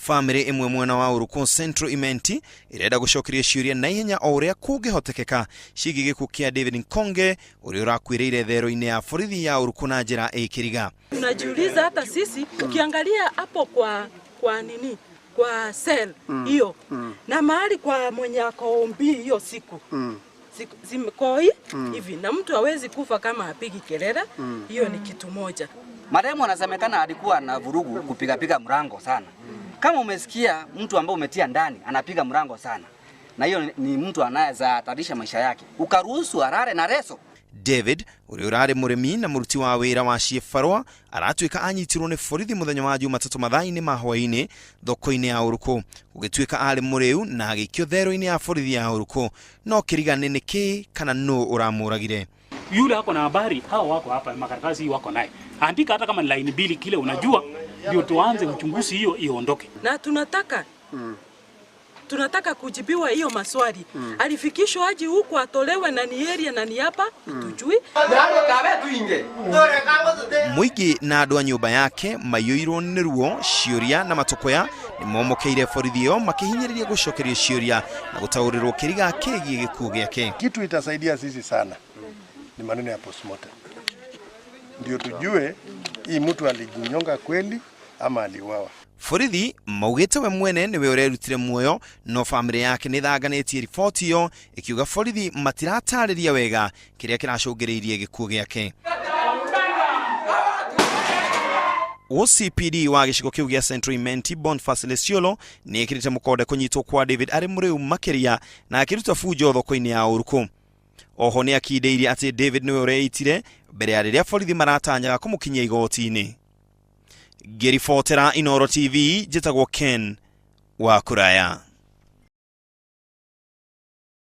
Bamĩrĩ ĩmwe mwena wa Ũrũkũ Central Imenti ĩrenda gũcokerio ciũria na ihenya o ũrĩa kũngĩhotekeka ciĩgiĩ gĩkuũ kĩa David Nkonge ũrĩa ũrakuĩrĩire thero-inĩ ya borithi ya Ũrũkũ na njĩra ĩ kĩriga. Tunajiuliza hata sisi ukiangalia hapo kwa kwa nini kwa cell hiyo na mahali kwa mwenye akoombi hiyo siku zimekoi hivi na mtu hawezi kufa kama hapigi kelele. Hiyo ni kitu moja. Marehemu anasemekana alikuwa na vurugu kupigapiga mlango sana. Kama umesikia mtu ambaye umetia ndani anapiga mlango sana, na hiyo ni mtu anaweza hatarisha maisha yake, ukaruhusu arare na reso. David ũrĩa ũrarĩ mũrĩmi na mũruti wa wĩra wa ciĩbarũa aratuĩka anyitirwo nĩ borithi mũthenya wa Jumatatũ mathaa-inĩ ma hwaĩ-inĩ thoko-inĩ ya Ũrũkũ gũgĩtuĩka arĩ mũrĩu na agĩikio thero-inĩ ya borithi ya Ũrũkũ no kĩriga nĩ nĩkĩ kana nũ ũramũragire. Yule ako na habari, hawa wako hapa, makaratasi wako naye, andika hata kama ni laini mbili, kile unajua, ndio tuanze uchunguzi, hiyo iondoke. Na tunataka kujibiwa hiyo maswali. Alifikishwa aje huku atolewe na ni area na ni hapa tujui. Mũingĩ na andũ a nyũmba yake maiyũirwo nĩ ruo ciũria na matũkũya nĩ momokeire borithi ĩyo makĩhinyĩrĩria gũcokerio ciũria na gũtaũrĩrwo kĩriga kĩgiĩ gĩkuũ gĩake. Kitu itasaidia sisi sana ni maneno ya postmortem, ndio tujue hii mtu alijinyonga kweli ama aliuawa. Borithi maugĩte we mwene nĩwe ũrerutire muoyo no bamĩrĩ yake nĩ thanganĩtie riboti ĩyo ĩkiuga borithi matiratarĩria wega kĩrĩa kĩracũngĩrĩirie gĩkuũ gĩake. OCPD wa gĩcigo kĩu gĩa Central Imenti Boniface Lesiolo nĩ ĩkĩrĩte mũkonde kũnyitwo kwa David arĩ mũrĩu makĩria na akĩruta bunjo thoko-inĩ ya Ũrũkũ. Oho nĩ akindĩirie atĩ David nĩwe ũreitire mbere ya rĩrĩa borithi maratanyaga kũmũkinyia igoti-inĩ. Ngĩribotera Inooro TV njĩtagwo Ken wa Kũraya.